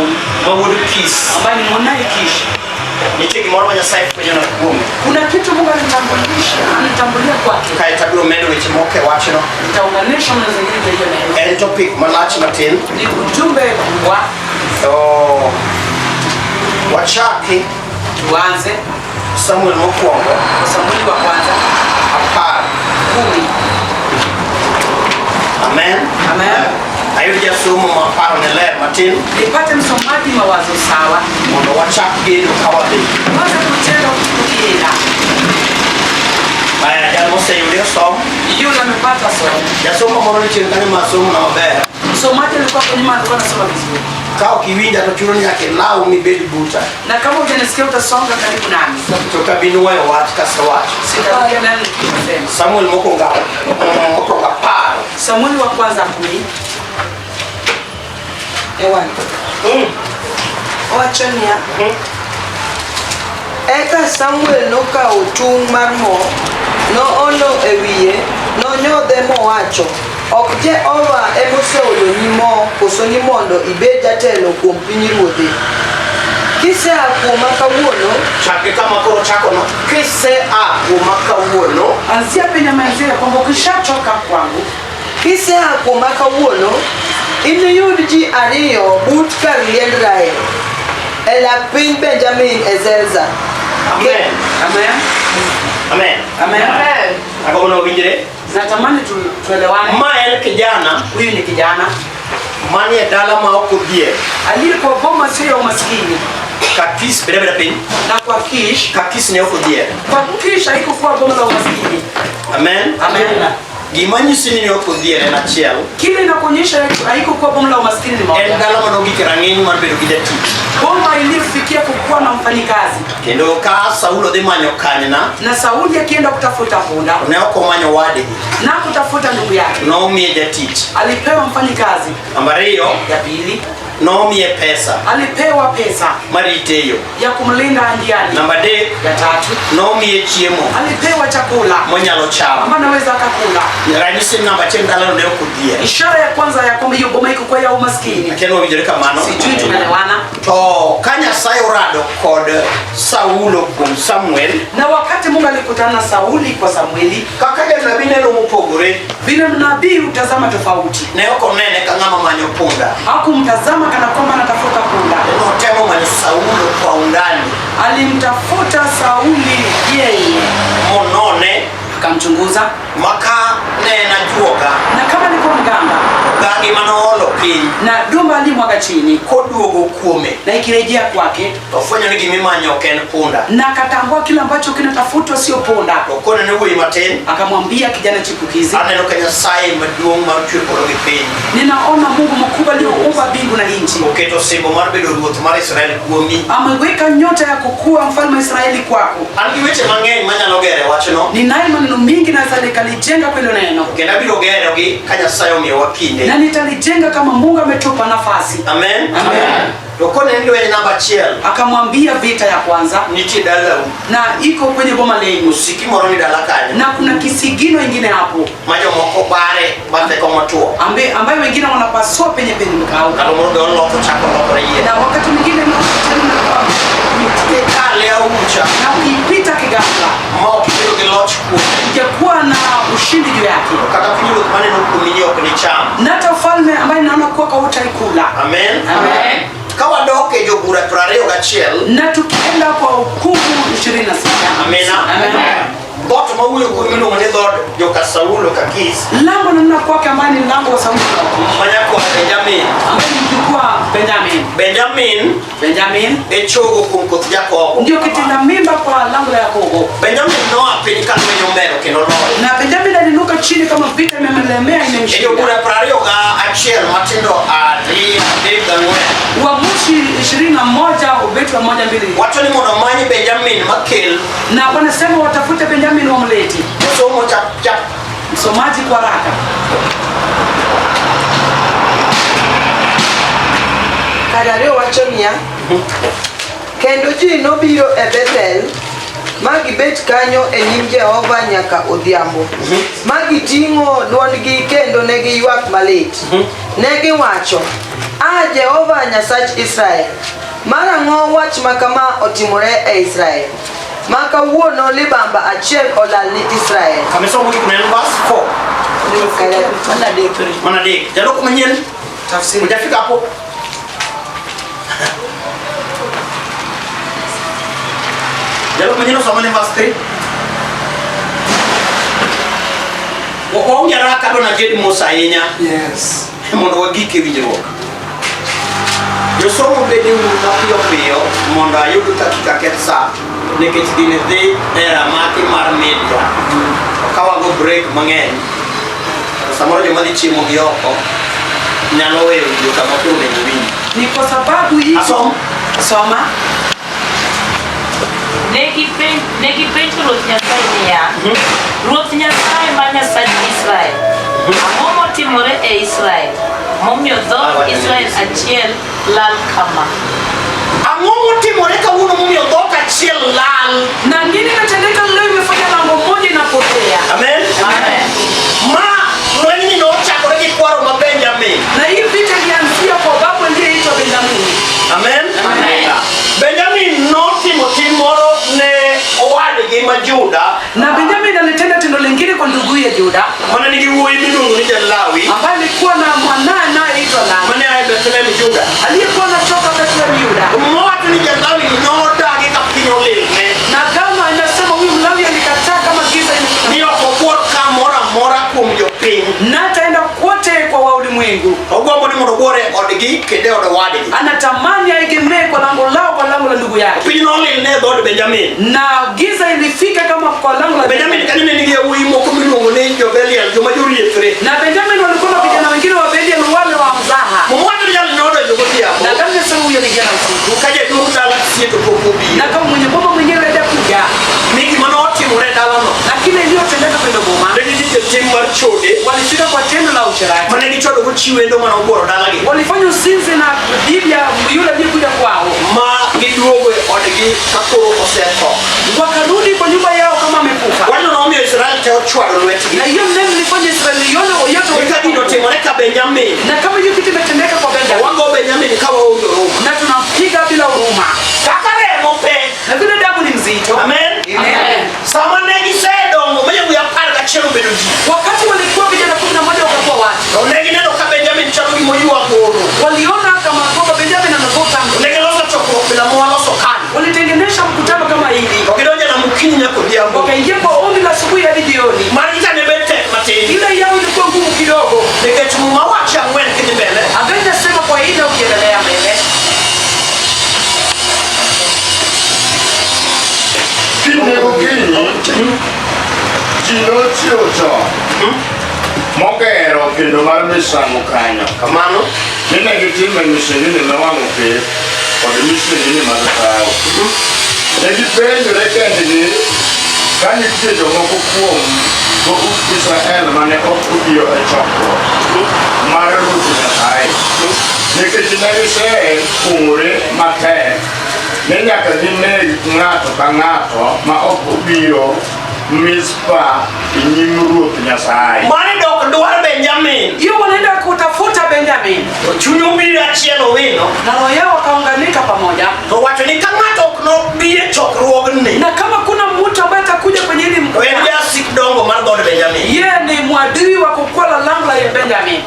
Sauli ma wuod Kish. Ambaye ni mwanaye Kish. Nitie gimoro ma Nyasaye fwenyona kuome. Kuna kitu Mungu alinitambulisha, anitambulia kwake. Kaeto abiro medo weche moko e wachno. Nitaunganisha maneno zingine kwa hiyo neno. En topic malach matin. Ni ujumbe kubwa. To wachaki Tuanze Samuel mokwongo Samueli wa kwanza 10. 10. Amen. Amen. Ayud jasomo ma paro ne ler matin Nipate msomaji mawazo sawa. Mondo wachak gedo ka wadhi. Tuanze kujenga tukienda. Aya, jal moseyude osom. Yule amepata somo. Jasomo moro ni chien kanyo ma somo na maber. Msomaji alikuwa hapo nyuma alikuwa anasoma vizuri. Ka ok iwinja to chuno ni nyaka ilaw mibed buta. Na kama hujanisikia utasonga karibu nami. To ok abi nuoyo wach kasewacho. Sitarudia neno nikisema. Samuel mokwongo 10. Samueli wa kwanza 10. Ewan. Owacho niya, Eka Samuel nokawo tung' mar mo, noolo e wiye, nonyodhe mowacho, Ok Jehova emoseoloni mo koso ni mondo ibed jatelo kuom pinyruodhe? Kisea kuoma kawuono, Chak gi kama koro chakono. Kisea kuoma kawuono, Anzia penye ameanzia kwamba ukishachoka kwangu, kisea kuoma kawuono, iniyud ji ariyo but kar liend Rael, e lak piny Benjamin e Zelza. Amen. Amen. Amen. Amen. Agombo ni wawinjre. Natamani tuelewane. Ma en kijana Huyu ni kijana manie dala ma ok odhier. Aliye kwa boma sio ya umaskini. Ka Kish bed abeda piny. Na kwa Kish, Ka Kish ne ok odhier. kwa Kish haikukuwa boma la umaskini. Amen. Amen. Gima nyisi ni ne ok odhier en achiel. Kile inakuonyesha haikukuwa boma la umaskini ni En moja. dala manogik e rang'iny mar bedo gi jatich. Boma iliyofikia kukuwa na mfanyikazi. Kendo ka Saulo dhi manyo kanyna, Na Sauli akienda kutafuta punda to ne ok omanyo wadgi. Na kutafuta ndugu yake, Nomiye jatich. Alipewa mfanyikazi. Namba ariyo, Ya pili, nomiye pesa alipewa pesa marite e yo. Ya kumlinda njiani. Namba adek, Ya tatu, nomiye chiemo alipewa chakula monyalo chamo. Ambayo anaweza akakula. Ranyisi namba achiel dalano ne ok odhier. Ishara ya kwanza ya kwamba hiyo boma iko kwa ya umaskini. Akia ni wawinjore kamano. Sijui tumeelewana. To ka Nyasaye orado kod Saulo kuom Samuel, Na wakati Mungu alikutana na Sauli kwa Samueli, kaka janabi neno mopogore, vile nabii hutazama tofauti. Ne ok onene ka ng'ama manyo punda. Hakumtazama kana kwamba anatafuta punda. Notemo manyo Saulo kwa undani. Alimtafuta Sauli yeye. Monone, Akamchunguza. Maka ne en ajuoga. Na kama alikuwa mganga, Gagi mane oolo piny. Na dumba alimwaga chini. Koduogo kuome. Na ikirejea kwake, To ofwenyo ni gimimanyo ok en punda. Na akatambua kile ambacho kinatafutwa sio punda. To kone ne wuoyi matin. Akamwambia kijana chipukizi, Aneno ka Nyasaye maduong' mar chwe polo gi piny. Ninaona Mungu mkubwa aliyeumba mbingu na nchi. Oketo osimbo mar bedo ruoth mar Israel kuomi. Ameweka nyota ya kukua mfalme wa Israeli kwako. An gi weche mang'eny manyalo gero e wachno. Ninayo maneno mingi naweza nikalijenga kwa hilo neno. Kendo abiro gerogi ka Nyasaye omiyowa kinde. Na nitalijenga kama Mungu ametupa nafasi. Amen. Amen. To kone ni lweny namba achiel. Akamwambia vita ya kwanza Nitie dalau. Na iko kwenye boma lenyu. Osiki moro ni dala kanyo. Na kuna kisigino ingine hapo. Ma jomoko bare bathe koma tuo. Ambayo wengine wanapasua penye penye mkauka. Kata moro be oloko chako lokore yien. Na wakati mwingine ni tena kwa Kikale aucha. Na ukiipita kighafla. Ma ok ibedo gi loch kuome. Hujakuwa na ushindi juu yake. Kata pinyruoth maneno kuomi ni ok nicham. Na hata ufalme ambaye naona kuwa kwa utaikula. Amen. Amen. Ka wadok e jobura 21. Na tukienda kwa hukumu 26. Amina. Amen. Dhoot mawuoyo kuom iluongo ni dhood joka Saulo ka Kis. Lango namna kwake ambaye ni lango wa Saulo ka Kish. Ma nyakwar Benjamin. Ambaye ni mjukuu wa Benjamin. Benjamin Benjamin e chogo kuom koth Jakobo. Ndio kitinda mimba kwa lango la Yakobo. Benjamin noa piny ka lweny omero kendo loyo. Na Benjamin alinuka chini kama vita imemlemea imemshinda. E jobura 21 matindo ariyo adek gang'wen. Uamuzi 21 ubeti wa 1 2. Wacho ni mondo omany Benjamin makel. Na wanasema watafute Benjamin wamlete. Somo chap chap. Msomaji kwa haraka. Kar ariyo wacho niya, kendo ji nobiro e Bethel ma gibet kanyo e nyim Jehova nyaka odhiambo, ma giting'o dwondgi kendo ne giywak malit. Ne giwacho, A Jehova Nyasach Israel, marang'o wach ma kama otimore e Israel? Ma kawuono libamba achiel olal ni Israel. Kama isomo gik ne en verse 4. Mana adek. Mana adek. Jaloko manyien. Tafsiri. Hujafika hapo? Jaloko manyien osoma ne verse 3. Waonge haraka adwa najed mos ahinya Yes. Mondo wagik e winjruok. Josomo bede uru mapiyo piyo mondo ayud kaka aketh sa nikech gini dhi e ramaki mar media. Ka wago break mang'eny, to samoro joma dhi chiemo gi oko nyalo weyo winjo kama koro onego winji. Ni kwa sababu hii. Asom. Soma. Ne gipenjo Ruoth Nyasaye niya, Ruoth Nyasaye ma Nyasach Israel, ang'o motimore e Israel momiyo dhood Israel achiel lal kama? Ang'o motimore kawuono momiyo dhot achiel lal? Na nini imetendeka leo imefanya lango moja inapotea? Amen. Amen. Ma lwenyni nochakore gi kwaro ma Benjamin. Na hii vita ilianzia kwa babu aliyeitwa Benjamini. Amen. Amen. Benjamin notimo tim moro ne owadgi ma Juda Na Benjamin alitenda tendo lingine kwa nduguye Juda mane nigi wuoyi miluongo ni Jalawi ambaye alikuwa na mwanae anayeitwa Lawi mane a e Bethlehem Juda. aliyekuwa anatoka Bethlehem Yuda. Mowacho ni Jalawi nodagi ka piny olilne Na kama inasema huyu Mlawi alikataa kama giza imefika, ni ok obuor kamoro amora kuom jopiny. Na ataenda kote kwa wa ulimwengu. Ogombo ni mondo obuor e odgi kendo e od owadgi. Anatamani aegemee kwa lango lao, kwa lango la ndugu yake. Piny nolilne e dhood Benjamin. Na giza ilifika kama kwa lango la Benjamin kanyo ne nigi yawuoyi moko miluongo ni jo-Belial joma joriethre. Na Benjamin walikuwa na vijana wengine wa Belial wale wa mzaha. Mowacho ni jal nodonjo godhiambo Na kama nimesema huyo aliingia na usiku, ka jaduong' dala sie to pok obiro. Na kama mwenye boma mwenyewe hajakuja, Ni gima notimore e dalano. Na kile iliyotendeka kwenye boma, Ne gidhi e tim mar chode walifika kwa tendo la usherati, mane gichodogo chi wendo mane obuoro dalagi walifanya uzinzi na bibi ya yule aliyekuja kwao, ma giduogo e odgi ka koro osetho. Wakarudi kwa nyumba yao kama amekufa. Wachno nomiyo Israel te ochwado lwetgi. Na hiyo neno ilifanya Israeli yote yote Eka gino otimore ka Benjamin. Na kama hiyo kitu imetendeka kwa Benjamin, Wago Benjamin ka waonge huruma. Na tunampiga bila huruma. Kaka remo pek. Na vile damu ni mzito. Amen. Amen. Sama ne gisedongo ma yawuoyi 11 obedo ji. Wakati walikuwa vijana 11 wakakuwa watu. To ne gineno ka Benjamin chalo gima oywa goro. Waliona kama kwamba Benjamin anavuta. Ne giloso chokruok bila mowaloso kanyo. Walitengenesha mkutano kama hili. To gidonjo e lamo okinyi nyaka odhiambo. Wakaingia kwa ombi la asubuhi hadi jioni. Margi cha ne bet tek matin. Ile yao ilikuwa ngumu kidogo. Nikech Muma wacho ang'wen kidhi mbele. Angalia nasema kwa ile ukiendelea mbele. Kinyne gokinyi ji nochiewo chon mogero kendo mar misango kanyo. Kamano. Mi ne gitime misengini miwang'o pep kod misengini mag sawo. Ne gipenjore kendgi ka nitie jomoko kuom dhout Israel mane ok obiro e chokruok mar Ruoth Nyasaye, nikech ne gisekuong'ore matek ni nyaka gineg ng'ato ka ng'ato ma ok obiro Mizpa e nyim Ruoth Nyasaye. Mani dok dwar Benjamin. Hiyo wanaenda kutafuta Benjamin. To chuny obiro achiel owino. Na roho yao wakaunganika pamoja. To wacho ni ka ng'ato ok nobi e chokruogni. Na kama kuna mtu ambaye atakuja kwenye hili To en mkutano, jasik dongo mar dhood Benjamin. Yeye ni mwadui wa kukwala lango la Benjamin.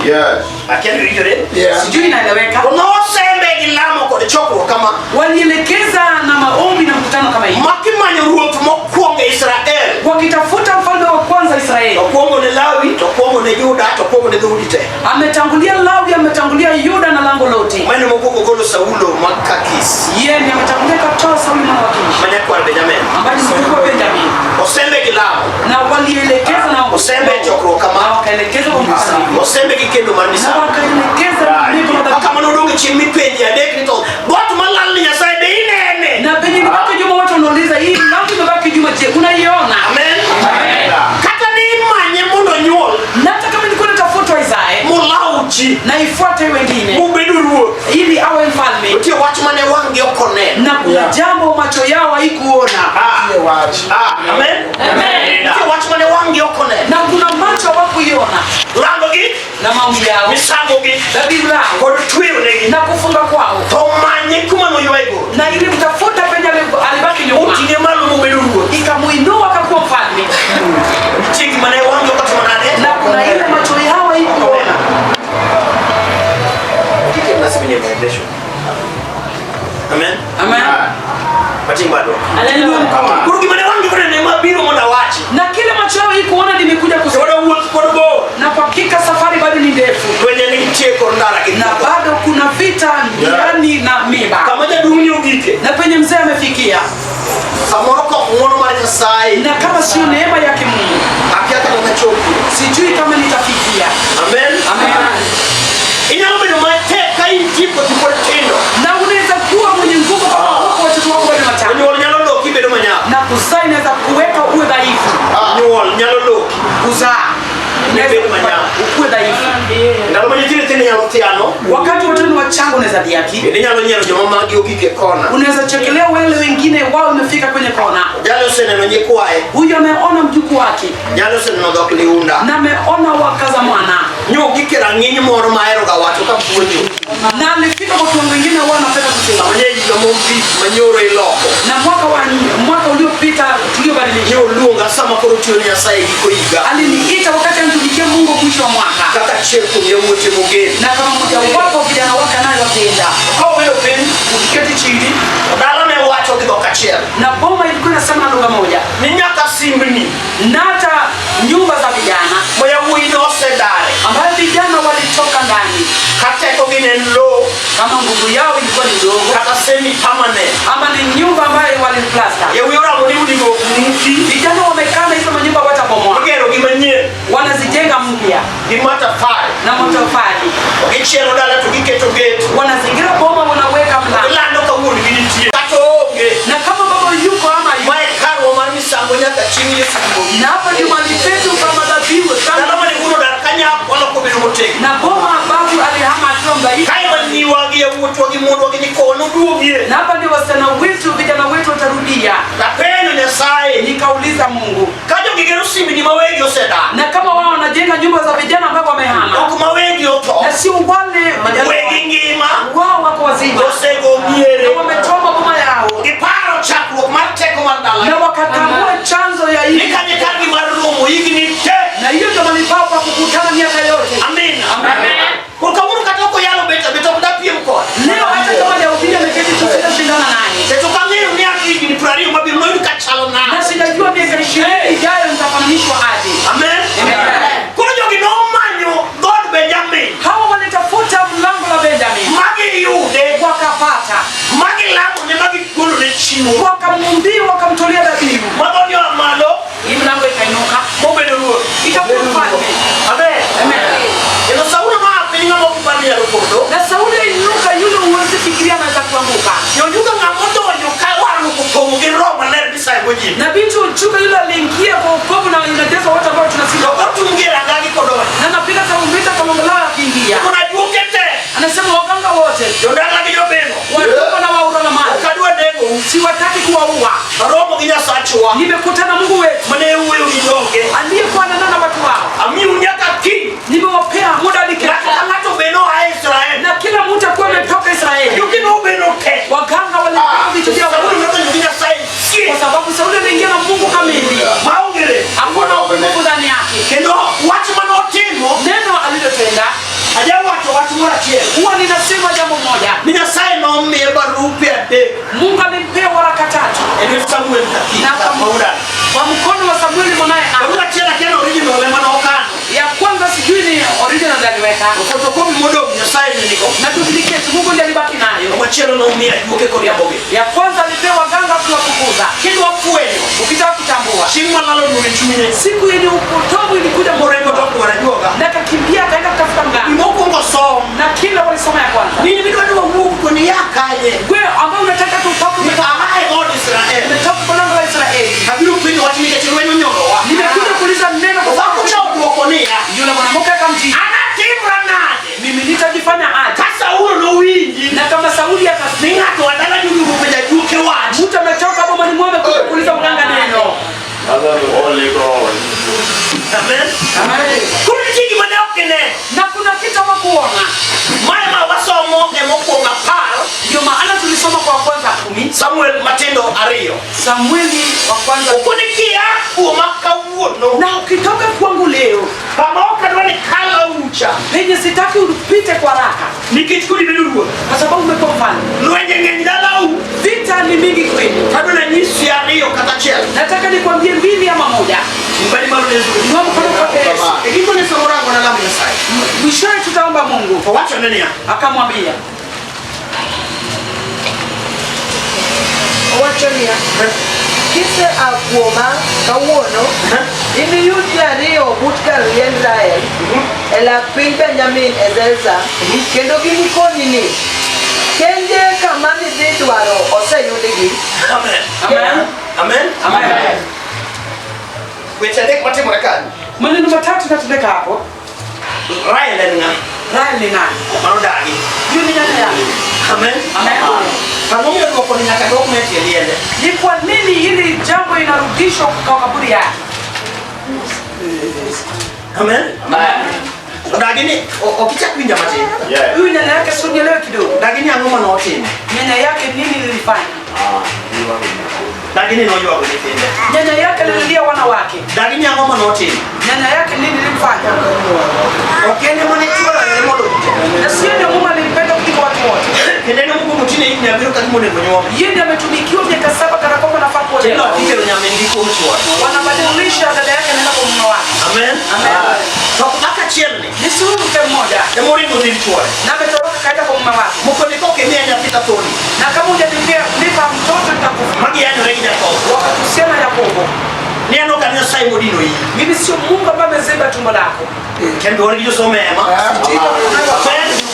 Yes. Akia ni winjore? Yeah. Sijui inaeleweka. To nosembe gi lamo kod chokruok kama. Walielekeza na maombi na mkutano kama hii. Makimanyo ruoth mokwongo e Israel. Wakitafuta mfalme wa kwanza Israeli. Okwongo ne Lawi, to okwongo ne Juda, to okwongo ne dhoudi te. Ametangulia Lawi, ametangulia Yuda na lango lote. Mane mokwongo golo Saulo ma Kakis. Yeye ndiye ametangulia kutoa Sauli mwana wa Kish. Ma nyakwar Benjamin. Ambaye ni mkuu wa Benjamin. Osembe gi lamo. Na walielekeza na Osembe e chokruok kama. Na wakaelekeza kwa mkutano. Osembe gi kendo mar misango. Na wakaelekeza na neno la Kaka mane odong' chien mipenji adek ni to dhoot malal ni Nyasaye be inene? Na penye imebaki nyuma watu wanauliza hii lango imebaki nyuma, je, unaiona? Amen. Amen. Kata ni imanye mondo onyuol. Na hata kama nilikuwa natafuta Isaya. Molaw ji. Na ifuate wengine Mobedo ruoth. Ili awe mfalme. Nitie wach mane wang'gi ok oneno. Na kuna jambo macho yao haikuona. Ah, amen. Amen. Nitie wach mane wang'gi ok oneno. Na kuna macho hawakuiona. Lamogi, Na maombi yao, misangogi, dhabihu lao kod tweyonegi. Na kufunga kwao. To manye kuma noywego. Na ili mtafuta penye alibaki nyuma. Oting'e malo mobedo ruoth. Ikamuinua akakuwa mfalme. Nitie gima ne wang'gi ok otimo nade? Na kuna ile macho yao haikuona. Kike mnasema maendesho. Amen. Amen. Mating bado. Haleluya. Koro gima ne wang'gi ok oneno ema biro mondo awachi. Na kile macho yao haikuona nimekuja kusema. Koro wuoth pod bor. Na kwa hakika safari bado ni ndefu. Lwenje nitie kor ndara gi Na bado kuna vita njiani na miba. Kama jaduong' ni ogike. Na penye mzee amefikia. Samoro kok ng'uono mar Nyasaye. Na kama sio neema yake Mungu, Akia kata nachopo. Sijui kama nitafikia. Amen. Amen. Inyalo bedo matek ka intie kothi pod tindo. Na unaweza kuwa mwenye nguvu kama huko watoto wako bado wachanga. Nyuol nyalo loki bedo manyap. Na kuzaa inaweza kuweka uwe dhaifu. Nyuol nyalo loki. Kuzaa inaweza Bedo manyap. ukuwe dhaifu. Ndalo ma nyithindo tindo nyalo thiano. Wakati watoto ni wachanga unaweza dhiaki. Bende inyalo nyiero joma magi ogik e kona. Unaweza chekelea wale wengine wao wamefika kwenye kona. Jalo oseneno nyikwaye. Huyu ameona mjukuu wake. Jalo oseneno dhok liunda. Na ameona wakaza mwana. Nyo ogik e rang'iny moro mahero ga wacho ka puonjo. Na alifika kwa kiwango kingine wao wanapenda kusema. Sama nye higa mogik manyoro iloko. Na mwaka uliopita tuliobadilisha. Nyo oluonga sama koro tiyo ne Nyasaye giko higa. Aliniita wakati anatumikia Mungu mwisho wa mwaka. Kaka achiel kuom yawuote mogeno. Na kama mmoja wapo vijana wake anayewapenda. Ka obedo piny, Ukiketi chini, dala ne wacho gi dhok achiel. Na boma ilikuwa inasema lugha moja. Ni nyaka simbni. Na hata nyumba za vijana Ma yawuoyi nosedare. Ambayo vijana walitoka ndani. Ka tekogi ne en lowo. Kama nguvu yao ilikuwa ni ndogo. Kata semi permanent. Ama ni nyumba ambayo waliplasta. Yawuoyi oramo ni udigo ok muki. Vijana wamekaa na hizo manyumba watabomoa. Igero gi manyien. Wanazijenga mpya. Gi matafari. Na matofali. Gichielo dala to giketo gate. Wanazingira boma wanaweka mlango. Gilando ka wuon gi nitie. Kata oonge. Na kama baba yuko ama yuko. Mae karwa mar misango nyaka chieng' Yesu duogi. Na hapa ndio mahali petu kama dhabihu. Dala mane wuon odar kanyap waloko bedo motegno. Na boma babu alihama akiwa mdhaifu. Kae manyiwa gi yawuotwa gi mondwa gi nyikwa noduogie. Na hapa ndio wasichana wetu vijana wetu watarudia. Napenjo Nyasaye. Nikauliza Mungu. Ka jogi gero simbni ma wegi osedar. Na kama wao wanajenga nyumba za vijana ambao wamehama. Ok ma wegi otho. Na sio wale vijana. Wegi ngima. Wao wako wazima. Osego miere. Na wamechoma boma yao. Giparo chakruok mar teko mar dala. Na wakatambua chanzo ya hii. Ni kanye kargi mar romo higni te. Na hiyo ndio mahali pao pa kukutana miaka yote. Amina. Amen. Koro kawuono kata ok oyalo bet abeta ok dapiem kode. Leo hata kama hajahubiri ameketi tu sitashindana naye. To ok ang'eyo ni an higni 20 mabiro noyud ka chalo nade. Na sijajua miaka 20 ijayo nitafananishwa aje. Amen. Amen. Koro jogi nomanyo dhood Benjamin. Hawa walitafuta mlango wa Benjamin. Magiyude. Wakapata. Magilamone magigolone chiwo. Wakamwambia wakamtolea dhabihu. Madhoni oa malo. Hii mlango ikainuka. Mobedo ruoth. Ikakuwa mfalme. Amen. Amen. Kendo Saulo noa piny ng'ama ok par ni nyalo podho. Na Saulo inuka yule huwezi fikiria anaweza kuanguka. Ojuka ng'ama odonjo ka warruok opong'o gi Roho Maler misayogo ji. Na binti Ojuka yule aliingia kwa wokovu na inajaza watu ambao tunasikia. To otung' e rangagi kodonjo. Na anapiga tarumbeta kwa mambo lao akiingia. Kuna ajuoke te. Anasema waganga wote. Jodala gi jobeng'o. Wadogo na waura na mali. Ok adwa nego. Siwataki kuwaua. Aromo gi Nyasachwa. Nimekutana Mungu wetu. Mane wuoyo gi joge. Aliyekuwa ananena na watu wao. Amiu nyaka kiny. Nimewapea muda hadi kesho. Ng'ato ka ng'ato be noa e Israel. Na kila mtu akuwe ametoka Israeli. Jogi nobedo te. Waganga walikuwa vitu vyao. Sauli nodonjo gi Nyasaye sie. Kwa sababu Sauli aliingia na Mungu kamili. Maonge rem. Hakuna upungufu ndani yake. Kendo wach manotimo. Neno alilotenda. Ajawacho wach moro achiel. Huwa ninasema jambo moja. Ni Nyasaye nomiye barupe adek. Mungu alimpea waraka tatu. E lwet Samuel kaki. Na kwa mkono wa Samueli mwanaye Ana. Barua achiel akia ni original ema nokano. Ya kwanza sijui ni original ndiye aliweka. Photocopy modong' Nyasaye ne nigo. Na duplicate Mungu ndiye alibaki nayo. Machielo nomiyo ajuoke koriambogi. Ya kwanza alipewa waganga kuwafukuza. Kidwa fwenyo. Ukitaka kutambua. Chieng' malalo nure chunye. Siku yenye upotovu ilikuja Morengo to dwaro ajuoga. Na akakimbia akaenda kutafuta mganga. Gimokwongo som. Na kila walisoma ya kwanza. Nini midwa ni wawuok to ni ya kanye? Wewe ambaye unataka tutoke Ni umetoka. ae od Israel. Umetoka kwa lango la Israeli. Abiro penjo wach nikech lweny onyolowa. Nimekuja kuuliza neno kwa Dhako cha odwoko niya. Yule mwanamke akamjibu. Anatimra nade? Mimi nitajifanya aje? Amen. Amen. Koro nitie gima ne ok gine. Na kuna kitu hawakuona. Mae ma wasomo e mokwongo apar, Ndio maana tulisoma kwa kwanza 10, Samuel Matindo ariyo. Samueli wa kwanza. Okoni kia kuoma kawuono. Na ukitoka kwangu leo, Kama ok adwa ni kal aucha. penye sitaki upite kwa haraka, Nikech koro ibedo ruoth. kwa sababu umekuwa mfalme. Lwenje ng'eny dalau. Vita ni mingi kwenu. Tadwa nanyisi ariyo kata achiel. Nataka nikwambie mbili ama moja. Mbali malo ne Yesu. Inua mkono kwake Yesu. E gikone sama orango na lamo Nyasaye. Mwishowe tutaomba Mungu. Owachone niya. Akamwambia, Owacho niya, kise a kuoma kawuono, iniyud ji ariyo but kar liend Rael, e lak piny Benjamin e Zelza, kendo ginikoni ni, kenje kama nidhi dwaro oseyudgi. Amen. Amen. Amen. Amen. Weche adek matimore kanyo. Maneno matatu natendeka hapo. Rael en ng'a? Rael ni nani? Mano dagi. Hiyo ni nyanya yake. Amen. Amen. Ang'o miyo dwoko ni nyaka dwok ne tie liende? Ni kwa nini hili jambo inarudishwa kwa kaburi yake? Amen. Dagi ni ok ichak winja matin. Yeah. Huyu nyanya yake si unielewe kidogo. Dagi ni ang'o manotimo? Nyanya yake nini lilifanya? Dagi ni noywago nyithinde. Nyanya yake lililia wanawake. Dagi ni ang'o manotimo? Nyanya yake nini lilimfanya? Ok en ema ne chuoro ere mondo ite. Na sio ndio mume alimpenda kuliko watu wote. Kendo en mokwongo tine higni abiriyo ka gima onego nyuome. Yeye ndiye ametumikiwa miaka 7 kana kwamba nafaa Tinde kuolewa. ok ikelo nyamin gi kuom chuore. Wanabadilisha dada yake anaenda kwa mume wake. Amen. Amen. To dhako achiel ni Ni si huyu mke mmoja ema oringo dhi ir chuore. na ametoroka kaenda kwa mume wake. Mokoni kok imiya nyathi tathoni. Na kama hujanipea nipa mtoto nitakufa. Ma giyanyore gi Jakobo. Wakatusiana Yakobo. Ni an ok an Nyasaye modino iyi. Mimi sio Mungu ambaye ameziba tumbo lako. Kendo wan gi josomo e hema.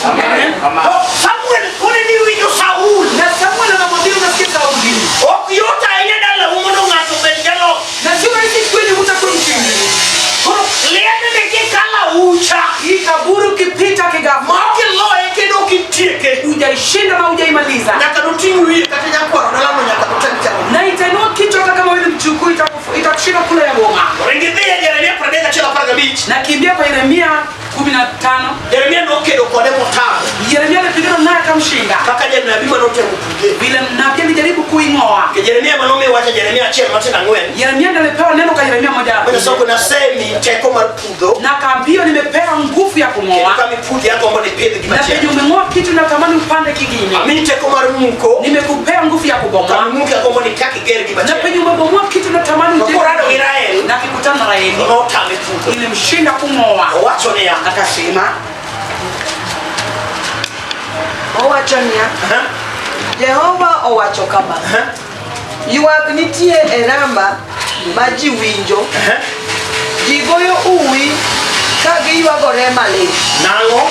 Amen. Amen. To Samuel kone ni winjo Saul. Na Samuel anamwambia unasikia Sauli. Ok yot ahinya dalau mondo ng'ato obed jaloch. Na sio rahisi kweli hutakuwa mshindi. Koro liendni kikalo aucha. Hii kaburi ukipita kighafla. Ma ok iloye kendo ok itieke. Hujaishinda na hujaimaliza. Nyaka noting' wiye kata nyakwaro dalano nyaka notem chamo. Na itainua kichwa hata kama wewe ni mchukuu itakushinda kule ya boma. Ringi dhi e Jeremia 31:15. Na kimbia kwa Yeremia 15. Jeremia nokedo kode motamo. Yeremia alipigana naye akamshinda. Kaka janabi manotemo pudhe. Vile nabii alijaribu kuing'oa. Ke Jeremia manomiyo wach e Jeremia 1:4. Yeremia ndiye alipewa neno kwa Yeremia moja. Manyiso ni asemiyi teko mar pudho. Na akaambiwa nimepewa nguvu ya Kendo kung'oa. kama ipudhe agombo ni ipidh Na gimachielo. penye umeng'oa kitu natamani upande kingine. Amiyi teko mar muko. Nimekupea nguvu ya Kama kubomoa. imuke agombo ni kaka iger Na gimachielo. penye umebomoa kitu natamani To ujenge. korado gi Rael, Na akikutana na to Raheli notame pudho. ilimshinda kung'oa. Owacho niya. Akasema Owacho niya, Aha, Jehova owacho kama, aha, ywak nitie e Rama ma ji winjo, aha. ji goyo uwi ka giywagore malit. Nang'o?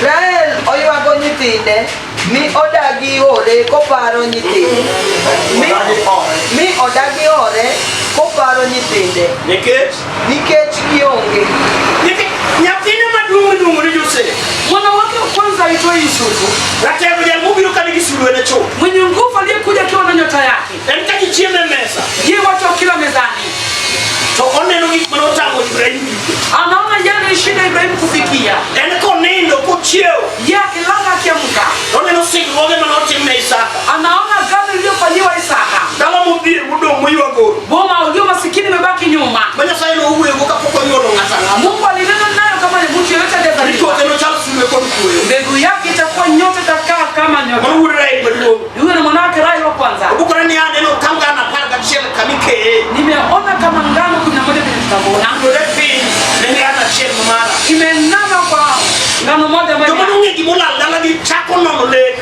Rael oywago nyithinde mi odagi ore koparo nyithinde. Mi odagi ore koparo nyithinde Nikech? nikech gionge. Nikech nyathine maduong' miluongo ni Josef. mwana wake wa kwanza aitwa Yusufu, Ratego jal mobiro ka nigi sulwe ne chuth. mwenye nguvu aliyekuja akiwa na nyota yake. En ka ji chiemo e mesa, Ye watu wakila mezani, to oneno gik mane otamo Ibrahim duto. anaona yale ilishinda Ibrahimu kufikia. En konindo kochiewo, Ye akilala akiamka, oneno singruoge mane otim ne Isaka. anaona agano iliyofanyiwa Isaka, Dala modhier modong' moywagoro. boma ulio masikini imebaki nyuma. Ma Nyasaye nowuoyogo kapok onyuolo ng'ato ang'ata. Mungu alinena nayo kama ni mtu yeyote Ni aliyezaliwa. kothe nochal sulwe kod kuoyo. Mbegu yake itakuwa nyota, itakaa kama nyota. Mano wuod Rael maduong'. Huyo ni mwanawake Raheli wa kwanza. Obukore ni aneno ka ngano 11 kamikeye. Nimeona kama ngano 11 kwenye tutavuna Yudore piny ne ngano achiel ma mara. imeinama kwa ngano moja Joma moja. nong'e gimolal dalagi chako nono lek.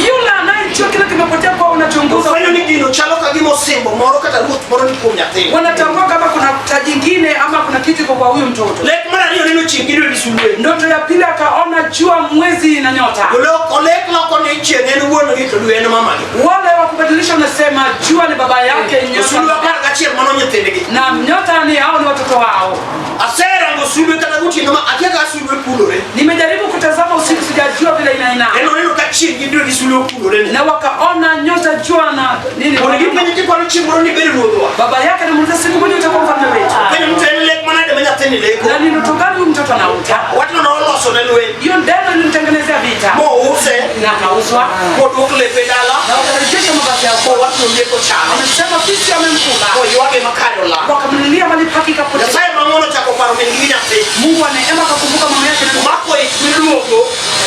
Yule anayejua kile kimepotea kwa unachunguza, Ofwenyo ni gino chalo ka gima osimbo moro kata ruoth moro ni kuom nyathini. wanatambua kama kuna taji ingine ama kuna kitu iko kwa huyu mtoto. Lek mar ariyo neno chieng' gi dwe gi sulwe. Ndoto ya pili akaona jua, mwezi na nyota. Olek loko ni chieng' en wuon gi to dwe en mamagi. Wale wa kubadilisha wanasema jua ni baba yake, Sulwe nyota 11 mano nyithindgi. na nyota ni hao ni watoto wao. Aserango sulwe kata gotieno ma akia ka sulwe kulore. Nimejaribu kutazama usiku, sijajua vile inainama. En oneno ka chieng' gi dwe gi sulwe okulore ni. Na wakaona nyota, jua na nini. Mondo gipenje kikwano chieng' moro ni bed ruodhwa. Baba yake alimuuliza, siku moja utakuwa mfalme wetu. Penjo mtu en lek manade ma nyathini leko. Na ni ndoto gani huyu mtoto anaota? Wachno noloso ne lweny. Hiyo ndoto ilimtengenezea vita Mouse na akauzwa moduok lepe dala. Na wakarejesha mavazi yao. Mowach nolieko chame. Amesema fisi amemkula, Moywage makare olal. wakamlilia mali pake ikapotea. Nyasaye mang'wono ochako paro min gi nyathi. Mungu wa neema akakumbuka mama yake na Omako ich miluongo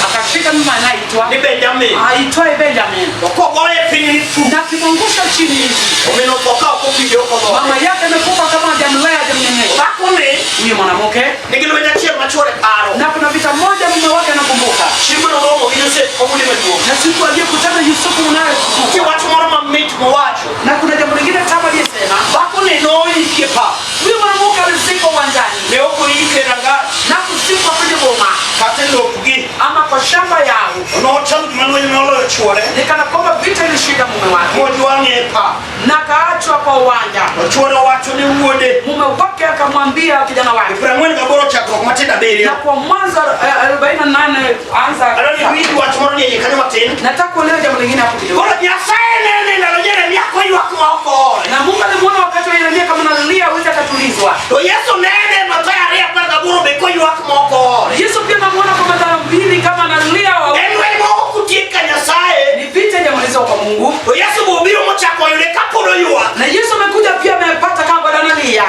akashika mimba anaitwa ni Benjamin. aitwaye Benjamin, To kogoye piny ni fu. na akimwangusha chini hivi, Omin otho ka ok opidhe ok odhoge. mama yake amekufa kama hajamlea hajamnyonyesha. Dhakoni Huyu mwanamke nigi lweny achiel ma chuore paro. na kuna vita moja mume wake anakumbuka, Chieng'no noromo gi Josef ma wuode maduong'. na siku aliyekutana Yusufu naye Nitie wach moro mamit mowacho. na kuna jambo lingine tamu aliyesema. Dhakoni noiki e pap. Huyu mwanamke alizikwa uwanjani Ne ok oike e rangach na kuzikwa kwenye boma kata e lopgi. Ama kwa shamba yao. Nochalo gima lweny noloyo chuore. Ni kana kwamba vita ilishinda mume wake Mojwang'e e pap. Na kaachwa kwa uwanja. To chuore owacho ne wuode. Mume wake akamwambia kijana wake, 48 chakruok matindo 7. Na kwa Mwanzo 48 anza. Adwa ni iwinj wach moro ni e iye kanyo matin. Nataka kuelewa jambo lingine hapo kidogo. Koro Nyasaye nene ndalo Jeremia koywak ma ok oole. Na Mungu alimuona wakati wa Yeremia kama analia hawezi akatulizwa. To Yesu nene Mathayo 2:18 be koywak ma ok oole. Yesu pia namuona kwa Mathayo 2 kama analia wa En lweny ma ok otiek ka Nyasaye. Ni vita hajamalizwa kwa Mungu. To Yesu be obiro mochako oyude kapod oywak. Na Yesu amekuja pia amepata kama bado analia.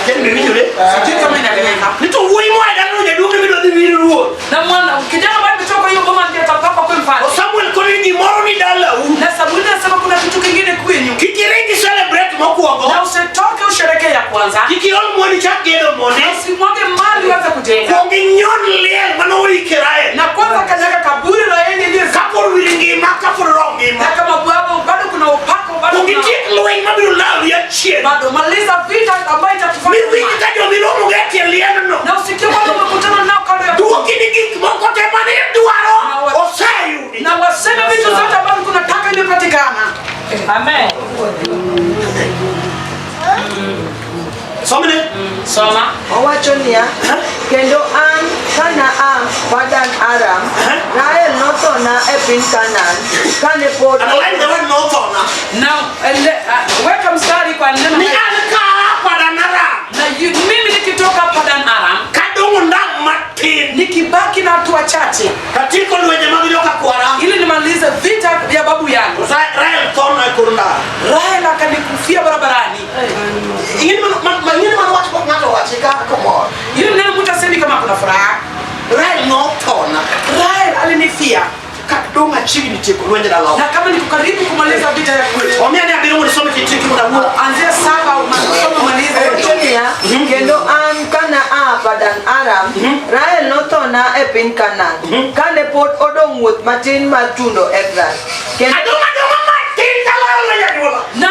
Ken be winjore? Sijui kama inaeleweka. Ni to wuoyi moa e dalano jaduong' ni midwa dhi wir ruoth. Na mwana kijana ambaye ametoka hiyo boma ndiye atapapa kwa mfalme. To Samuel koni ni gimoro ni dalau. Na Samuel anasema kuna kitu kingine kwenyu. Kik iringi celebrate mokwongo. Na usitoke usherekee ya kwanza. Kik iol mwandu chak gedo mondi. Na usimwage mali uanze kujenga. Kuong inyon liel mane oike Rael. Na kwanza kanyaga kaburi la yeye ndiye Kapod wir ngima, kapod roho ngima. Na kama bado kuna upako bado Kuong kuna itiek lweny mabiro lawi achien. Bado maliza vita ambayo itakufanya. Miwinj ka jomiromo go e tie liendno. Na usikie bado umekutana nao kando ya Duoki ni gik moko te mane idwaro oseyudi. Na waseme vitu zote ambavyo kunataka imepatikana. Amen. Somne. Soma. Owacho niya, kendo an kana a Padan Aram, Rael nothona e piny Kanaan, kane pod Underline the word nothona. Na weka mstari kwa neno Ni an ka Padan Aram. Na mimi nikitoka Padan Aram, Kadong'o ndang' matin. Nikibaki na watu wachache. Katieko lwenje mag joka kwara. Ili nimalize vita vya babu yangu. Rael thona e kor ndara. Rael akanikufia barabarani. Ing'e mano wach pok ng'ato owachi ka komor. Ili neno mtu asemi kama kuna furaha. Rael nothona. Rael alinifia. Kadong' achiegni tieko lwenje dalawa. Na kama niko karibu kumaliza vita ya kwetu. Omiya ni abiriyo mondo isome kitieki mondo awuo. Anzia 7 umalize umalize. Owacho niya, kendo an kana a Padan Aram, Rael nothona e piny Kanaan, kane pod odong' wuoth matin mar tundo Efrath. Kendo Adong' adong'a matin talaro lwenje anyuola. Na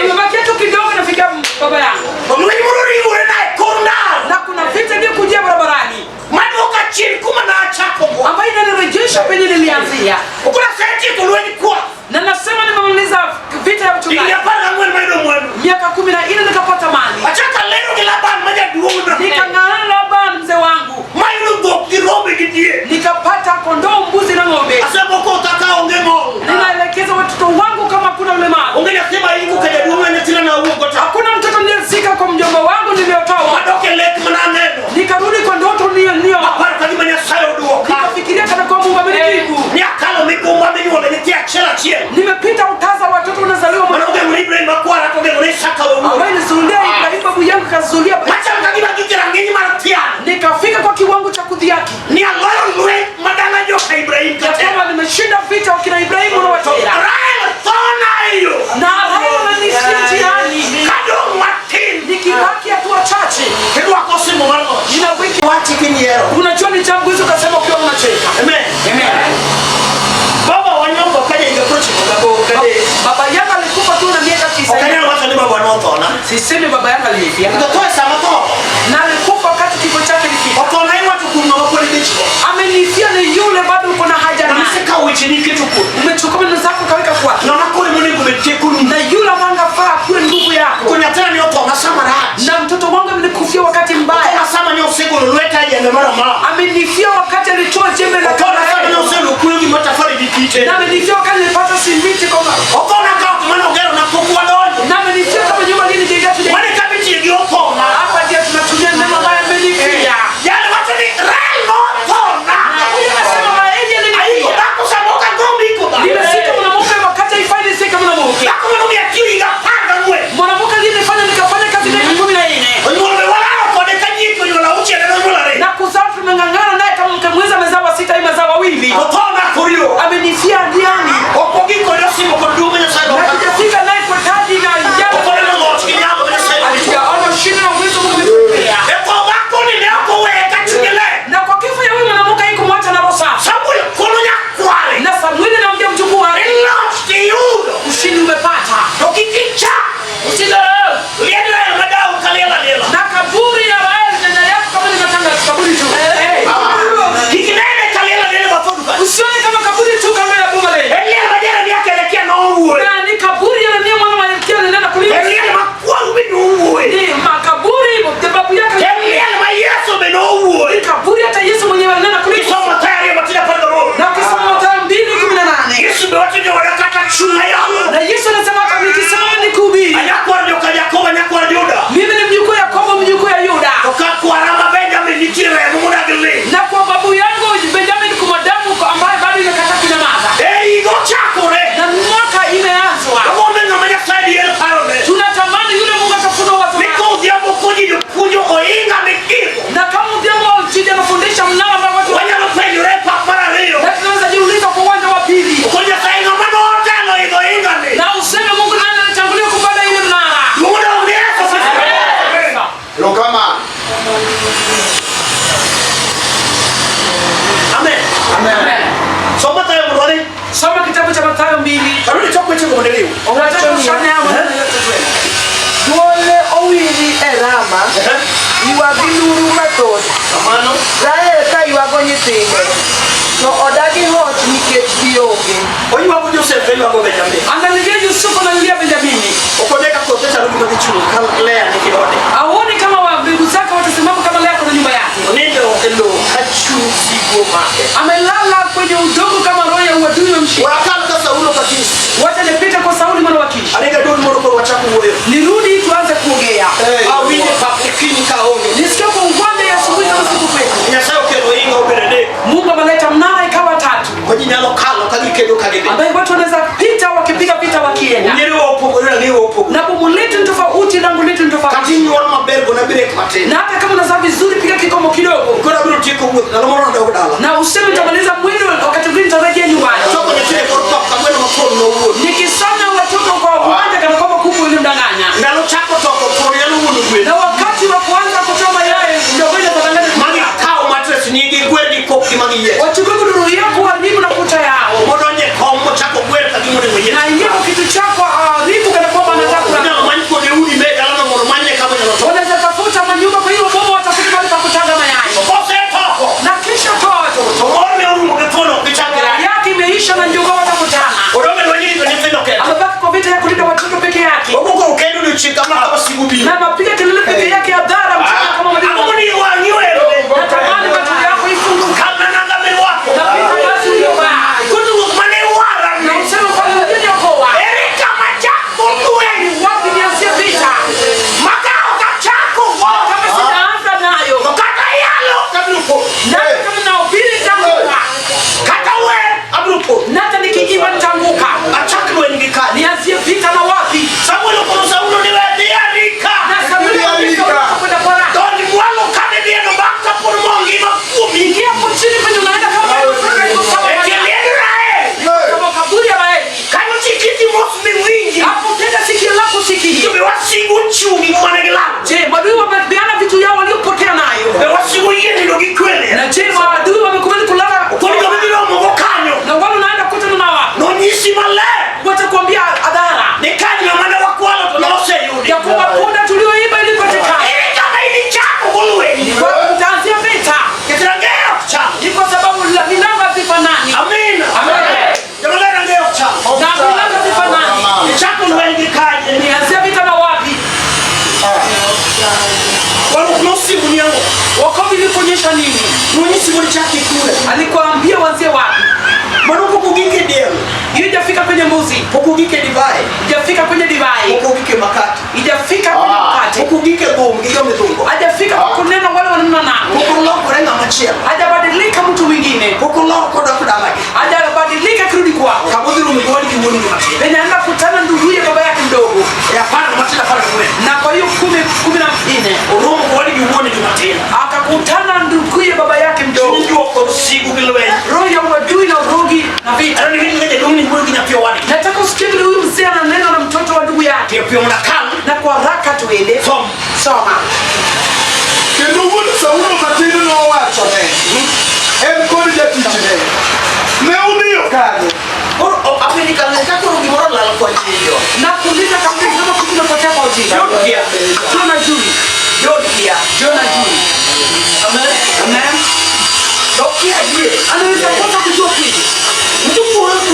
nimebakia tu kidogo nafikia baba yangu. Lweny moro riwore na e kor ndara. Na kuna vita iliyokujia barabarani. Maduoka chien kuma nachako go. Ambayo inanirejesha penye nilianzia. Okuna setieko lweny kwa. Na nasema nimemaliza vita ya mchungaji. Higni 14 mayudo mwandu. Miaka 14 nikapata mali. Achako alero gi Laban ma jaduong'na. Nikang'ana na Laban mzee wangu. Mayudo dhok gi rombe gi diek. Nikapata kondoo, mbuzi na ng'ombe. Asemoko kaka onge ng'ol. Ninaelekeza watoto wangu kama kuna ulemavu. Onge nyathi ma ingo ka jaduong' ma nyathina nawuok go ta. Hakuna mtoto niliyezika kwa mjomba wangu niliyotoa. Madok e lek mana aneno. Nikarudi kwa ndoto niliyo. Aparo ka gima Nyasaye oduoka. Nikafikiria kana kwamba Mungu amenijibu. Ni akalo migumba minyuolo nyathi achiel achiel. Nimepita utaza watoto wanazaliwa Mano ogeng'o ne Ibrahim makwara to ogeng'o ne Isaka wuon. Ambaye nilizulia Ibrahim babu yangu kazulia. Machalo ka gima gik rang'iny mar tiang'. Nikafika kwa kiwango cha kudhiaki. Ni aloyo lweny madala joka Ibrahim Ya kata. kwamba nimeshinda vita wakina Ibrahimu na Watera. Rael thona e yo. Na Rael amenishia njiani. Kadong' matin. Nikibaki hatua chache. Kirwako osimbo mar loch. Nina wiki. Wachi kinyiero. Unajua ni jambo hizo ukasema ukiwa unacheka. Amen. Amen. Baba wanyombo ka jahiga 98. Baba yangu alikufa tu na miaka 9. Ok anyal wacho ni baba nothona. Sisemi baba yangu alinifia. To tho e sama tho. Na alikufa wakati kifo chake kilifika. Othona iwacho kuom ng'ama pod idichgo. Amenifia ni yule bado uko na haja naye. Isekawo wecheni iketo kuome. Umechukua maneno zako ukaweka kwake. Ng'ama koro monego bed tekoni. Na yule ambaye angafaa kuwe ndugu yako. To nyathina ne othona sama rach. Na mtoto wangu amenikufia wakati mbaya. Othona sama ne osegolo lweta e jembe mar omama. Amenifia wakati alitoa jembe la Othona sama ne osegolo kuoyo gi matafari gi kidi. simiti Na amenifia wakati nilipata simiti kwa Othona ka ot mane ogero na pok wadonjo. Na amenifia kama nyumba aliyonijengea tuja. Mane kama itiyo gi othona. Hapa ndiyo tunatumia neno ambayo amenifia. Jali wacho ni Rael nothona. Na huyu anasema Raheli Aiko alinifia. dhako sama ok agomb iko dhako. Nimesika mwanamke wakati haifai nisike mwanamke. Dhako manomiyo atiyo higa 14. Mwanamke aliyenifanya nikafanya kazi miaka 14. Onyuol be walalo kode ka nyithi onyuol auchiel en onyuol ariyo. Na kuzaa tumeng'ang'ana naye kama mke mwenza amezaa wa sita, yeye amezaa wawili. Othona kor yo. Amenifia njiani. Ok ogik kode osimbo kod duong' ma Nyasaye Na nokawo. hatujafika naye kwa taji na Ok jambo. oneno loch gi nyalo ma Nyasaye nomiyo. Hatujaona ushindi na uwezo Mungu ametupea. E tho dhakoni ne ok oweye ka chunye ler. Na kwa kifo ya huyu mwanamke haikumwacha na roho safi. Samuel kono nyakware. Na Samueli anamwambia mjukuu wake, Ni loch tiyudo. ushindi umepata. To kik icha. Usidharau. Liend Rael madau kaliel aliela. Na kaburi ya Raheli nyanya yako kama limetanga kaburi tu. Eh. Kik inene kaliel aliela bathodu ka. Usione kama kaburi tu kando ya boma leo. En liel ma Jeremia Kelekia nowuoye. Na ni kaburi ya Yeremia mwana wa Hilkia alinena En kulia. liel ma kwaru be nowuoye. Ni makaburi ya babu yake. En liel ma Yesu be nowuoye. Ni kaburi hata Yesu mwenyewe alinena kulia. Kisomo Mathayo ariyo matindo apar gaboro. Na ukisoma Mathayo 2:18. Yesu be wacho jogoda kata chung' ayalo. Na Yesu anasema hata nikisimama nikuhubiri. Anyakwar joka Jakobo, anyakwar Juda. Mimi ni mjukuu ya Yakobo, mjukuu ya Yuda. To ka kwara ma Benjamin nitie remo modag ling'. Na kwa babu yangu Benjamin kuna damu ambayo bado imekataa kunyamaza. E higa ochakore. Na mwaka imeanzwa. Agombo ng'ama Nyasaye dier parone. Tunatamani yule Mungu atafunua wazo Ni lake. ka odhiambo puonjo jopuonjo ohinga mikidho. Na kama odhiambo Chidi anafundisha mnara ambao watu Wanyalo penjore e pap mar ariyo. na tunaweza jiuliza kwa uwanja wa pili. Okon Nyasaye ng'ama notelo idho ohingani. Na useme Mungu nani alitangulia kupanda ile mnara? Luongo ni Yesu Kristo. Erokamano. Amen. Amen. Som Mathayo mondo wadhi. Soma kitabu cha Mathayo 2. Karudi chok wechego mondo iriw. Unataka ushane haya maneno yote kweli. Dwol ne owinji e Rama, ywak gi nduru mathoth. Kamano. Rael ka ywago nyithinde, to odagi hoch nikech gionge. Oywago Josef to oywago Benjamin. Angalia Yusufu analilia Benjamini. Ok one ka kothe chalo gima dhi chung' ka Lea nigi ode. Hauoni kama wa ndugu zake watasimama kama Lea kwenye nyumba yake. Onindo e lowo ka chuny sigu omake. Amelala kwenye udongo kama roho ya uadui umemshika. Wakal ka Saulo ka Kish. Wacha nipite kwa Sauli mwana wa Kishi. Aringa duol moro koro wachako wuoyo. Nirudi tuanze kuongea. Awinjo pap okinyi ka aonge. Nisikie kwa uwanja ya asubuhi kama siku kwetu. Nyasaye okelo ohinga obedo adek. Mungu ameleta mnara ikawa tatu. Ma ji nyalo kalo ka gikedo ka gidhi. Ambaye watu wanaweza pita wakipiga vita wakienda. Nyiriwa opogore rang'iwa opogore. Na bomu letu ni tofauti, lango letu ni Kata tofauti. inyuol maber gona brek matin. Na hata kama unazaa vizuri piga kikomo kidogo. Koro abiro tieko wuoth ndalo moro nadog dala. Na useme nitamaliza mwendo wakati mwingine nitarejea nyumbani. Choko nyathino e kor pap kagweno ma thuon nowuok. Nikisoma watoto kwa uwanja kana kwamba kuku ilimdanganya. Ndalo chako toko thuon nyalo wuondo gwen. Na wakati wa kuanza kutoa mayai ndio kwenda kudanganya. Magi kawo matres ni gigwer gi kokgi ma giyiech. Wachukue godoro yako haribu na kuta yao. Modonjo e kom mochako gwer ka gima onego yiech. Na ingia kwa kitu chako haribu kana kwamba anataka kulala. Inyalo many kuonde udi me dalano mondo manye kama inyalo toko. Wanaweza tafuta manyumba kwa hiyo boma watafute mahali pa kutaga mayai. To kosetoko Na kisha toa watoto. to mor ne orumo gi thuon ok gichak girach. Yake imeisha na njogoo watakutana. Odong' e lweny rito nyithindo kende. Amebaki kwa vita ya kulinda watoto peke yake. Ogo koro kendo odiochieng' kama kama sigu biro. Na mapiga kelele peke yake hadhara mchana kama Ang'o mwalimu. momiyo wang'i oherore? Natamani macho yako ifunguke. Kama nanga mirwako. Na pita basi uliyovaa. Koro ruoth mane iwara Na ni. useme kwa ulioniokoa. Ere kama chako lweny. Wapi nianzie vita? Maka ok achako go. Kama sijaanza nayo. To kata yalo abiro po. Na hata kama nahubiri nitaanguka. Kata wer abiro po. Na hata nikiimba nitaanguka. Achak lweny gi kanye. Nianzie vita na wapi? Samuel okono Saulo ni we dhi arika. Na Samueli akamwambia kwenda kwa raha. Donj mwalo kane dhieno bang' kapod mo ngima kuomi. Ingia hapo chini kwenye unaenda kama bado unataka iko kama E tie liend Rael. kama kaburi ya Raheli. Kanyo chik iti mos miwinji. Hapo tena sikio lako To sikio. be wasigu ochung' gi mane gilalo. Je, maadui wamepeana vitu yao waliopotea nayo? Be wasigu oyie nindo gi kwele. Na je, maadui wamekubali kulala? Koro joma giromogo kanyo. Na wale unaenda kutana na wapi? Nonyisi maler Watakwambia hadhara ni kanyna mane wakwalo to noseyudi. ya kwamba punda tulioiba ilipatikana. Ere kama inichako go lweny. Kwa hiyo utaanzia vita. Nikech rangeye ok chal. Ni kwa sababu milango hazifanani. Amina. Amen. Joma ler rangeye ok chal. Na milango hazifanani. Ichako lweny gi kanye. Nianzia vita na wapi? Warruok nosimoni ang'o? Wokovu ilikuonyesha nini? Nonyisi mondo ichak gi kure. Alikuambia uanzie wapi? Mano pok ogik e dier kwenye mbuzi, Pok ogik e divai. hajafika kwenye divai, Pok ogik e makati. hajafika kwenye mkate, Pok ogik e dhum gi jomidhumgo. hajafika kwa kunena wale wananena nao, Pok olokore ng'ama chielo. hajabadilika mtu mwingine, Pok oloko dok dalagi. hajabadilika kirudi kwao. Kama odhi romo gi owadgi wuon gi matin. Penye anaenda kutana nduguye baba yake mdogo, E apar matin 14. na kwa hiyo 14 Oromo gi owadgi wuon gi matin. akakutana nduguye baba yake mdogo. Chuny juok kod sigu gi lweny. Roho ya uadui na urogi na vita. Adwaro ni iwinj kaka jaduong'ni wuoyo gi nyathi owadgi. Nataka usikie vile huyu mzee ananena na mtoto wa ndugu yake, Piyo piyo mondo akal. na kwa haraka tuende Som. soma. Kendo wuod Saulo matin nowachone, en kod jatichne, ne udhiyo kanye? Koro apenji ka koro gimoro olal kwa jijo. Na kuuliza kabisa kama kitu kinapotea kwa ujinga. John kia. Jona Juli, John kia. Jona Juli. Amen. Amen. Dok kia yie. Anaweza kosa kujua kweli. Mtu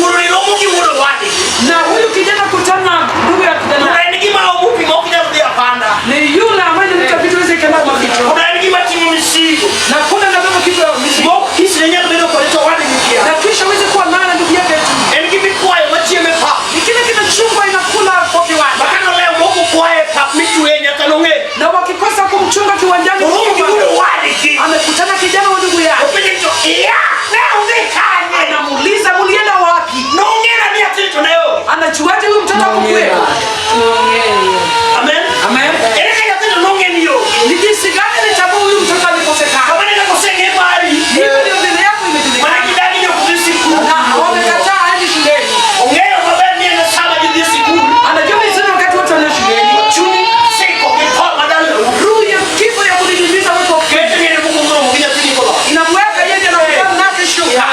wuoro ni romo gi wuon owadgi. Na huyu kijana kutana na ndugu ya kijana To en gima omupi ma ok nyal dhi apanda. ni yule ambaye analeta vitu hizi kama maficho. Koda en gima ting'o misigo. Na kuna anabeba kitu ya mizigo. Mok kis ne nyal bedo kode to owadgi kia. Na kisha aweze kuwa naye na ndugu yake tu. En gima ikwayo machiemo e pap. Ni kile kinachungwa inakula kwa kiwanja. Ma kanolewo mok okwaye e pap mitweye nyaka nong'e. Na wakikosa kumchunga kiwanjani, Oromo gi wuon owadgi. amekutana kijana wa ndugu yake. Openje ni to iya ne udhi kanye. Anamuuliza mulienda wapi? Nong'era ni atin to ne onge. Anajuaje huyu mtoto hakukuwepo? Amen. Amen. Ere kaka nyathi to nong'e ni onge. Ni jinsi gani alitambua huyu mtoto alikosekana? Kama ne kaka oseng'e mari. Hivyo ndio mbele yako Mana imejulikana. gidagi ni ok dhi sikul. Na wamekataa aende shuleni. Ong'eyo maber ni en e sama gidhi e sikul. Anajua vizuri wakati wote wanaenda shuleni. Chuny siko gi tho madalau. Roho ya kifo ya kudidimiza watu wa Kete ni en mokwongo romo gi nyathini kotho. inamweka yeye ndiye anakutana nake shuka.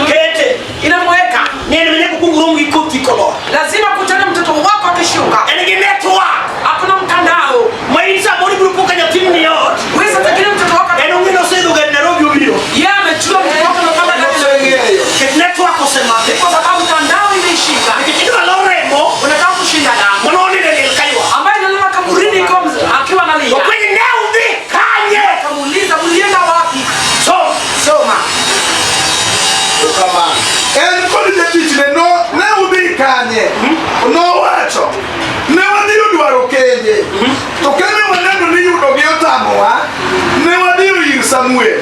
Kete Inamweka. ni en nyaka okuong rom gi kothi kolor. Lazima kutana mtoto wako akishuka. En gi network Hakuna mtandao. ma in samoro ibiro po ka nyathini ni e ot. Wewe sasa kile mtoto wako En ong'e ni oseidho gari Nairobi obiro. yeye amejua mtoto wako amepanda gari la Oseng'eyo. Ket network osemake. kwa sababu mtandao imeishika. Nikech idwa lo remo Unataka kushinda damu mano onindo e liel kaywak. ambaye analala kaburini kwa akiwa analia. Openje ne udhi kanye. Akamuuliza mlienda wapi? Som. Soma. Kamano. En kod jatichne no, ne udhi kanye? Nowacho, ne wadhiyo dwaro kenje. To kane waneno ni yudogi otamowa, ne wadhiyo ir Samuel.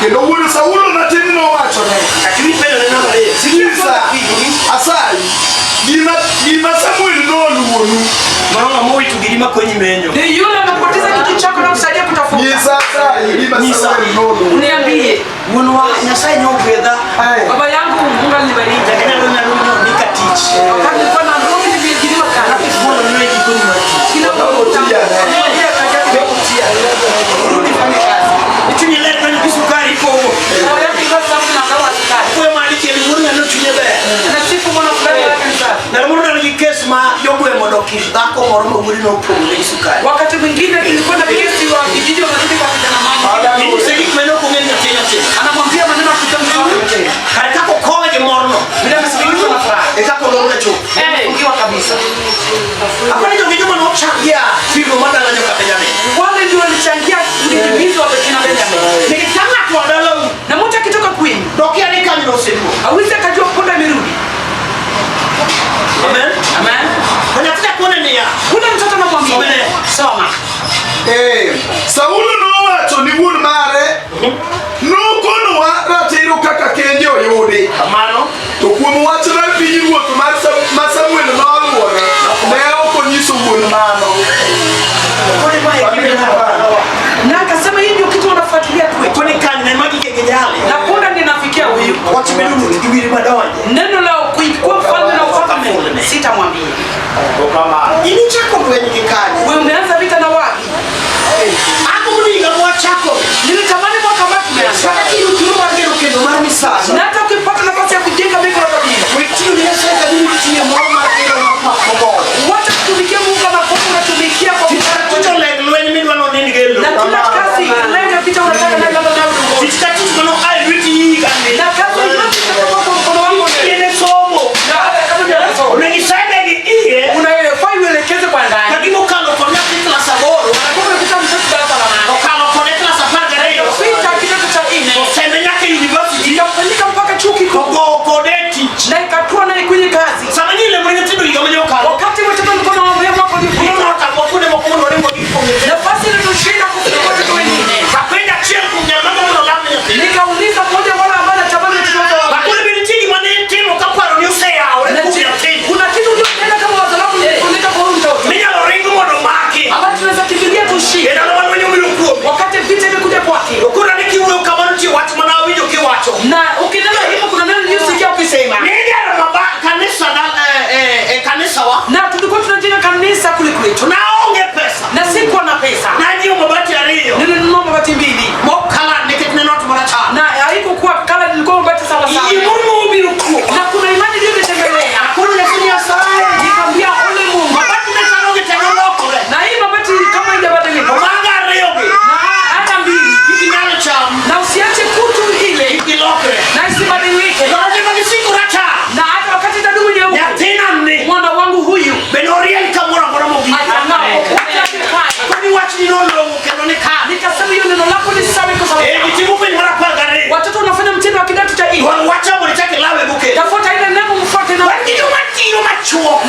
Kendo wuod Saulo matin nowachone, Lakini penjo ne namba ariyo. nyisa, asayi, gima Samuel noluwonu, Mano ng'ama owito giri makonyi menyo. Ni yule amepoteza kitu chako na kusaidia kutafuta. nyisa asayi, gima Nyisa. Samuel noluwonu. Uniambie, Wuonwa Nyasaye nogwedha. Aye. baba yangu Mungu alinibariki. Nyaka nyalo nyalo ndika tich. Wakati nilikuwa na Nairobi niliajiriwa kazi. Mondo ne gikoni mar tich. Kila mtu mmoja kazi yake kutia. Rudi fanye kazi. Ichunyi ler kanyo gi sukari ipogo. Roho yake ilikuwa safi na kama sukari. Kuwe mali chiel wuon ng'ano chunye ber. Na sifu mwana fulani yake ni safi. Ndalo moro ne gi kes ma jogweng' odok ir dhako moro ma wuode nopong'one gi sukari. Wakati mwingine nilikuwa na kesi wa kijiji wanarudi kwa kijana mama. Inyise gik mane ok ong'e ni nyathi notimo. Anamwambia maneno akitoa mtoto wake. Kare kaka okowe gi morno, Bila amesikilizwa na furaha. e kaka olorne chuth. Amefungiwa kabisa. Apani jogi joma nochangia figo mar dala joka Benjamin. Wale ndio walichangia udidimizi wa kina Benjamin. Nikech ka ng'ato oa dalau, Na mtu akitoka kwenu dokia ni kanyo noseduogo. hawezi akajua punda imerudi. Amen. Amen. To nyathi jakone niya, Kuna mtoto anamwambia Somene. soma. Saulo nowacho ni wuon mare, nokonowa ratiro kaka kenje oyudi. kamano To kuom wach mar pinyruoth mar ma Samuel noluwone, ne ok onyiso wuon mano. koni mae gima dalawa. Na akasema hii ndio kitu wanafuatilia kwetu. Koni kanyo ne magi gige jali. Na punda ndiye nafikia huyu. Wach miluongo gi wiri madonje. Neno la kuikuwa mfalme na ufalme sitamwambia. In ichako lweny gi kanye. Wewe umeanza vita na wapi? Agombo ni higa mwachako. Nilitamani mwaka ambao tumeanza. Kata kiyudo thuolo mar gero kendo mar misango. Na ukinena hivyo kuna neno niliyosikia ukisema. Nigero maba kanisa dal e, e, e kanisa wa. Na tulikuwa tunajenga kanisa kule kwetu. Naonge pesa. Na sikuwa na pesa. Nanyiewo mabati ariyo. Nilinunua mabati mbili. Mok kala nikech ne not marachar. Na haikukuwa kala nilikuwa mabati sawa sawa. Yie moro obiro kuoma. Na kuna imani iliyonitembelea. Akoro Nyasaye. Nikamwambia ole Mungu. Mabati ne chalo gi te nolokore. Na hii mabati kama haijabadilika. To mago ariyogi. Na hata mbili. Kik inyal cham. Na usiache kutu ile. Kik gilokre. Na isibadilike. To kata gisiko rachar. Na hata wakati itadumu nyeupe. Nyathina ni. Mwana wangu huyu Be norieny kamoro amora mogik. atang'aa popote atakaye. Koni wachni nolong'o kendo ni kare. Nikasema hiyo neno lako ni sawa, iko sawa. Eh, gitimo penj mar 12. Watoto wanafanya mtendo wa kidato cha nne. Dwar wacha mondo ichak ilawe go kendo. Tafuta ile neno mfuate na Wan gi joma tiyo machuok.